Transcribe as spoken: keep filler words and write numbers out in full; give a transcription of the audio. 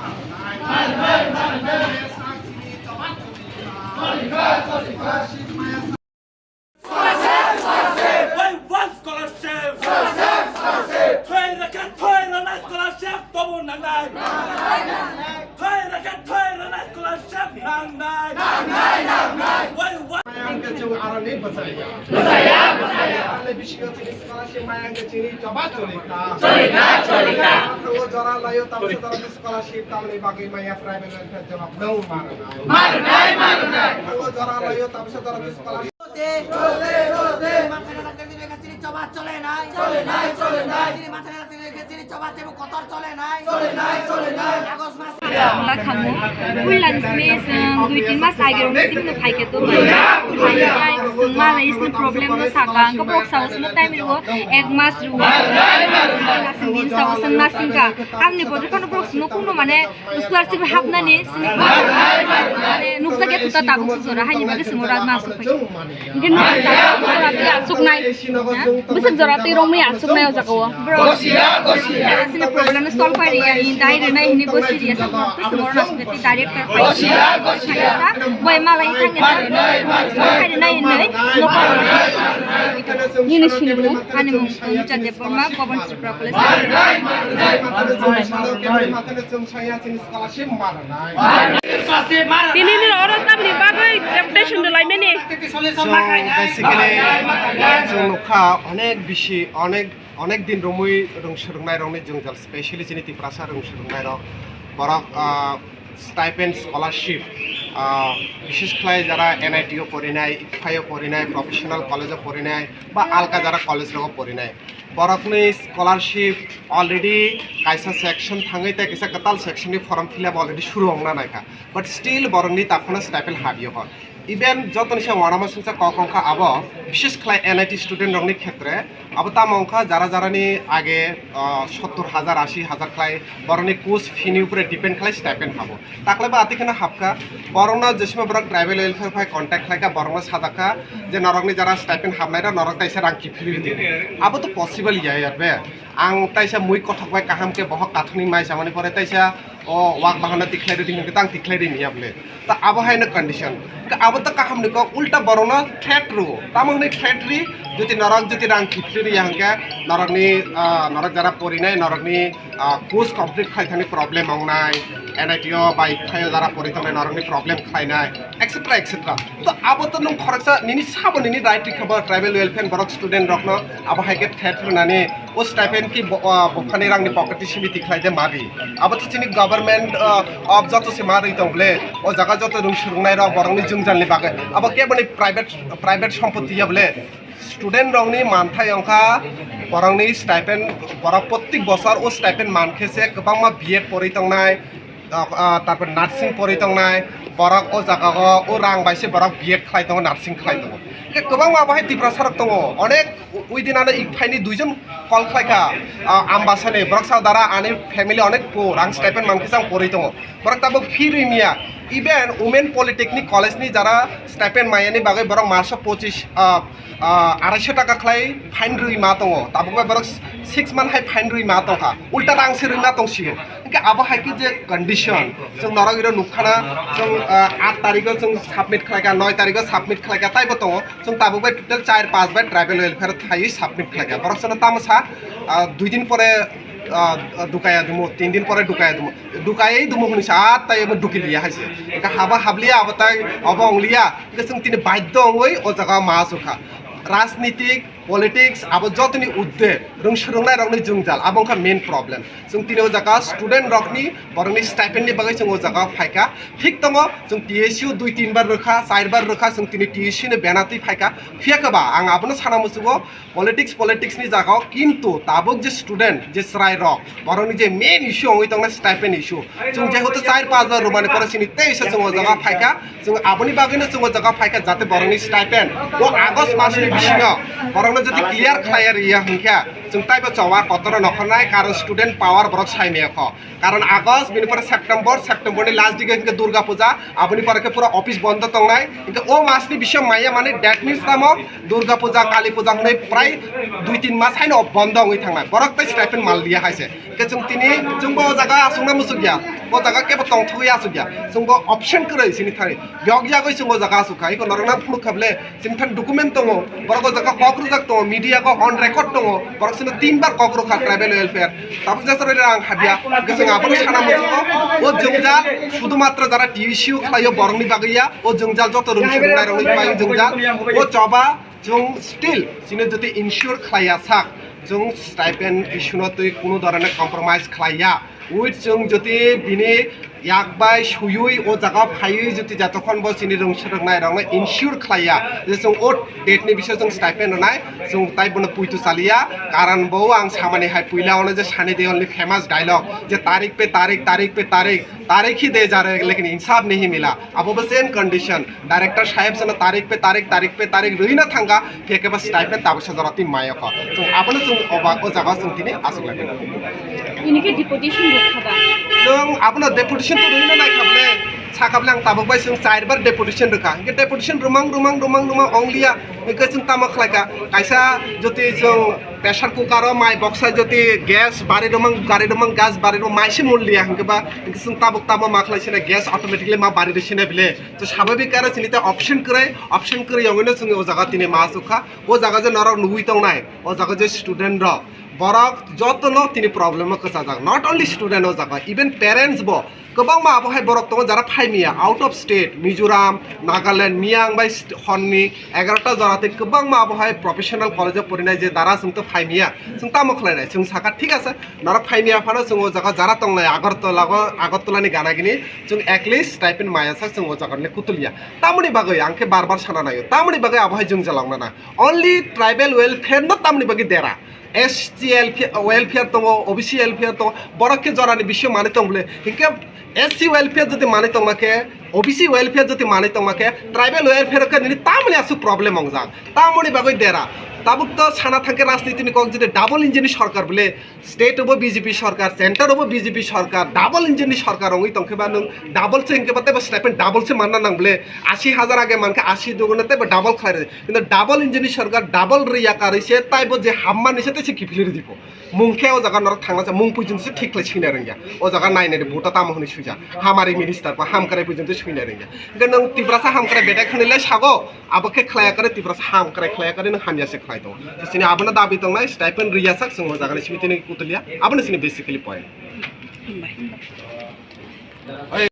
We want scholarship! Thoi rwkha, thoi rwna scholarship tobo nangnai! Thoi rwkha, thoi rwna scholarship nangnai! We want Maya hwnkhe chwng aroni bwchaya. Bwchaya, bwchaya. Aroni bisingo chini scholarship maya hwnkhe chini choba cholika. Cholika, cholika. Thango jora laio, tamsa jora scholarship tamni bagwi maya private welfare jawab nung marnai. Marnai, marnai. Thango jora laio, tamsa jora scholarship. Chini choba chole nai. Chole nai, chole nai. Chini mathai na tini khe chini choba tebo kotor chole nai. Chole nai, chole nai. Agos mas. Wngla khamu. Puila ni simi chwng dui tin mas age rok simi no phai khe to bai. Phai khe chwng ma na isni problem no saka. Ang khe borok sao simi time ro ek mas ro. Aswk din sao simi ma singka. Ang ni bodol kono borok simi kuno mane scholarship hapnani simi. Mane nuksa khe tuta tabuk sujora haini bagwi simi rak ma aswk phai. Hingke nokha jora twi aswknai, ha? Bwswk jora twi romwi aswknai o jaga o. Bro, asini problem no solve khai riya, ni dai rwnai hini bosi riya, sa bwswk moro aswk twi director phai. Boy malai thangni solve khai rwnai hinwi. Nini sinimung? Ani mung Pumita Debbarma, Pawan Tripura College. Tini ni oro tamni bagwi deputation rwlaimani. Chwng basically chwng nukha onek bisi, onek, onek din romwi rwng swrwngnairokni jwngjal, specially chini Tiprasa rwng swrwngnairok, borok, ah, stipend, scholarship, ah, bishesh khlai jara N I T o porinai, ICFAI o porinai, professional college o porinai, ba alka jara college rogo porinai. Borokni scholarship already kaisa section thangwi tei kaisa kwtal section ni form fill up already shuru wngna naikha, but still borokni takhuna stipend habyo kho. Even jotoni se uanama sungsa kok wngkha abo, bishesh khlai N I T student rokni khetre abo tamo wngkha jara jarani age, ah, sottor hajar, ashi hajar khlai borokni course fee ni upore depend khlai stipend habo. Taklai ba ati kheno hapkha, borokno jesima borok tribal welfare phai contact khlaikha, borokno sajakha je norokni jara stipend hapnairok norok taisa rang kiphilwi di. Abo to possible ya yar be. Ang taisa mui kothok bai kaham khe bohok kathoni mai samani pore taisa o wak bahana tikhlai rwdi hwnkhe tang tikhlai rwni ya bole. Ta abo haino condition. Ka abo ta kaham ni kok ulta borokno threat rwo. Tamo hwnwi threat ri, jodi norok jodi rang kiphilwi ya hwnkhe norokni, ah, norok jara porinai norokni ah, course complete khai thani problem wngnai, N I T o bai thaio jara pori tongnai norokni problem khlainai, et cetera, et cetera. To abo to nwng khoroksa nini sabo nini right rikha bo tribal welfare borok student rokno abo hai khe threat rwnani o stipend ki bo-, ah, bophani rangni pocket simi tikhlai de mari. Abo to chini government, ah, of joto se mari tong ble o jaga joto rung surungnai rok borokni jwngjalni bagwi abo keboni private, private sompoti ya ble. Student rokni manthai wngkha, borokni stipend, borok prottek bosor o stipend mankhe se kwbangma B Ed porwi tongnai, ah, ah, tarpor nursing porwi tongnai, borok o jaga o, o rang bai se borok B Ed khlai tongo, nursing khlai tongo. Khe kwbangma bo hai Tiprasa rok tongo, onek within ano ICFAI ni duijon call khlaikha, ah, Ambasani, borok sa dara ani family onek poor, ang stipend mankhe se ang porwi tongo. Borok tabuk fee rwi miya. Even Women Polytechnic College ni jara stipend mayani bagwi borok maso pochis, ah, ah, araisho taka khlai fine rwi ma tongo. Tabuk bai borok six month hai fine rwi ma tongkha. Ulta rang se rwi ma tongsiyo. Hingke abo hai khe je condition, chwng norok iro nukkhana, chwng, ah, aat tarikh o chwng submit khlaikha, noi tarikh o submit khlaikha, taibo tongo. Chwng tabuk bai total char panch bai tribal welfare thaiwi submit khlaikha. Borok chwngno tamo sa, ah, dui din pore, ah, dukaya dumo, tin din pore dukaya dumo. Dukayai dumo hwnwi sa, ah, tai abo duki liya hai se. Hingke haba habliya, abo tai abo wng liya. Hingke chwng tini baidho wngwi o jaga ma asukha. Rajnitik, politics, abo jotoni udde, rwng swrwngnai rokni jwngjal, abo wngkha main problem. Chwng tini o jaga student rokni, borokni stipend ni bagwi chwng o jaga phaikha. Thik tongo, chwng T S U dui tin bar rwkha, char bar rwkha, chwng tini T S U ni benatwi phaikha. Phiya khe ba, ang abono sana muchungo, politics, politics ni jaga o, kintu tabuk je student, je chwrai rok, borokni je main issue wngwi tongnai stipend issue. Chwng jehetu char panch bar rwmani pore chini teisa chwng o jaga phaikha, chwng aboni bagwino chwng o jaga phaikha jate borokni stipend o August masni bisingo borokno jodi clear khlaiya riya hwnkhe, Chwng taibo choba kotor no khornai, karon student power borok sai maya kho. Karon August, bini pore September, September ni last dige hwnkhe Durga Puja, aboni pore khe pura office bondo tongnai. Hwnkhe o mas ni bisingo maya mani, that means tamo Durga Puja, Kali Puja hwnwi prai dui tin mas haino bondo wngwi thangnai. Borok tei stipend mal liya hai se. Hwnkhe chwng tini, chwngbo o jaga aswkna muchukya, o jaga kebo tongthogwi aswkya. Chwngbo option kwrwi chini thani. Yok yagwi chwng o jaga aswk kha. Iko norokna phunuk kha bwle, chini thani document tongo, borok o jaga kok rwjak tongo, media ko on record tongo, borok chini tin bar kok rwkha tribal welfare. Tabuk jesa rwle rang habya, hwnkhe chwng abono sana muchungo. O jwngjal sudhumatro jara T V C o khlaio borokni bagwi ya, o jwngjal joto rwng swrwngnairokni bai jwngjal. O choba chwng still chini jodi ensure khlaiya sak, chwng stipend issue no twi kuno dhoroner compromise khlaiya. With chwng jodi bini yak bai suyui o jaga phaiwi jodi jotokhon bo chini rwng swrwngnairokno ensure khlaiya je chwng o date ni bisingo chwng stipend rwnai, chwng tai bono puitu chaliya. Karon bo ang samani hai puila ono je Sunny Deol ni famous dialogue je, "Tarik pe tarik, tarik pe tarik, tarik hi de ja rahe, lekin insaf nahi mila." Abo bo same condition. Director saheb sano tarik pe tarik, tarik pe tarik rwina thangkha, phiya khe ba stipend tabuksa jora twi maya kho. Chwng abono chwng oba o jaga chwng tini aswk lai mano. Ini khe deputation rwkha ba? Chwng abono deputation to rwina naikha bole, sakha bole ang tabuk bai chwng char bar deputation rwkha. Hwnkhe deputation rwmang, rwmang, rwmang, rwmang ongliya, hwnkhe chwng tamo khlaikha. Kaisa jotwi chwng pressure cooker o mai boksa jotwi gas bari rwmang, gari rwmang, gas bari rwmang, mai se mul liya hwnkhe ba, hwnkhe chwng tabuk tamo ma khlai sina gas automatically ma bari rw sina bole. To sababik karo chini te option kwrwi, option kwrwi yongwino chwng o jaga tini ma aswk kha. O jaga je norok nugwi tongnai, o jaga je student rok, borok jotono tini problem o kwchajak. Not only student o jaga, even parents bo kwbangma abo hai borok tongo jara phai maya out of state, Mizoram, Nagaland, miyang bai st-, honni egarota jora tei kwbangma abo hai professional college o porinai je dara chwng to phai maya, chwng tamo khlainai, chwng sakha thik ase, norok phai maya phano chwng o jaga jara tongnai Agartala o, Agartala ni gana gini chwng at least stipend maya sak chwng o jaga ni kutul ya. Tamoni bagwi ang khe bar bar sana naio, tamoni bagwi abo hai jwngjal wngnana. Only tribal welfare no tamoni bagwi dera. S T welfare, welfare tongo, O B C welfare tongo, borok khe jorani bisingo manwi tong bole. Hinkhe S C welfare jodi manwi tongma khe, O B C welfare jodi manwi tongma khe, tribal welfare khe nini tamoni aswk problem wngjak. Tamoni bagwi dera. Tabuk to sana thangkhe rajniti ni kok jodi double engine ni sorkar bole, state obo B J P sorkar, center obo B J P sorkar, double engine ni sorkar wngwi tongkhe ba nwng double se hinkhe ba teibo stipend double se manna nang bole, ashi hajar age mankhe ashi duguno teibo double khlai rw. Kintu double engine ni sorkar double rwya karwi se taibo je hammani se tei se kiphilwi rwdi pho. Mung khe o jaga norok thangna se mung puijin se thik khlai swina rwngya. O jaga nai nai de buta tamo hwnwi suija. Hamari minister ba hamkrai puijin se swina rwngya. Hinkhe nwng Tiprasa hamkrai bedek hwnwi lai sago. Abo khe khlaiya kare Tiprasa hamkrai khlaiya kare nwng hamya se khlai tongo. Chini abono dabi tongnai stipend rwya sak chwng o jaga ni simi tini kutulia. Abono chini basically point.